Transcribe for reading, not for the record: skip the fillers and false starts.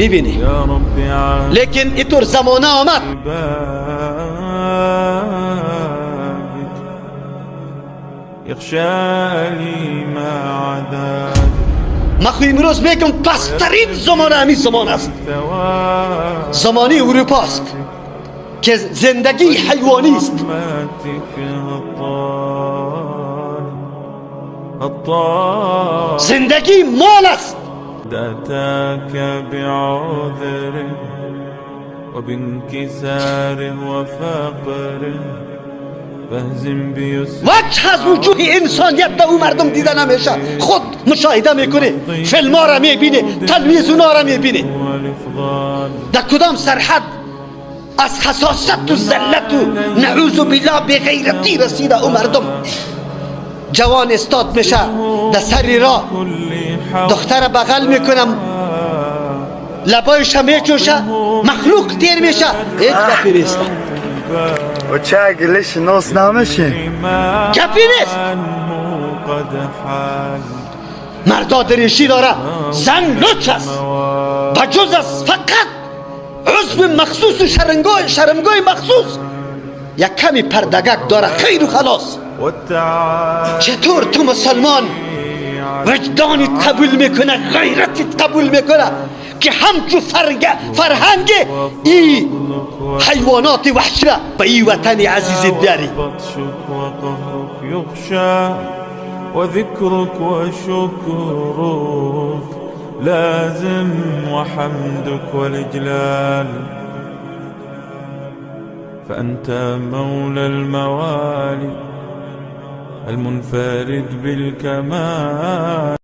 ببینی. لیکن اینطور زمانه آمد. من خو امروز میگم پسترین زمان همین زمان است، زمانی اروپا است که زندگی حیوانی است. زندگی مال است. أتاك بعذر وبانكسار وفقر فاهزم بيسر. وجه از وجوه انسانیت به او مردم دیده نمیشه. خود مشاهده میکنه، فیلم ها را میبینه، تلویزیون ها را میبینه. در کدام سرحد از خساست و ذلت و نعوذ بالله بغیرتی رسیده او مردم. جوان استاد میشه در سر راه، دختر بغل میکنم، لبایش میچوشه، مخلوق تیر میشه، هیچ گپی نیست. و چه گلش ناس نمیشه، گپی نیست. مردا دریشی داره، زن لچ است، و جز از فقط عضو مخصوص و شرمگاه مخصوص یک کمی پردگک داره، خیر و خلاص. چطور تو مسلمان وجدانت قبول میکنه، غیرتت قبول میکنه که همچو فرهنگ ای حیوانات وحشی را به ای وطن عزیزت بیاری؟ وذكرك وشكرك لازم وحمدك والإجلال فأنت مولى الموالي المنفرد بالكمال.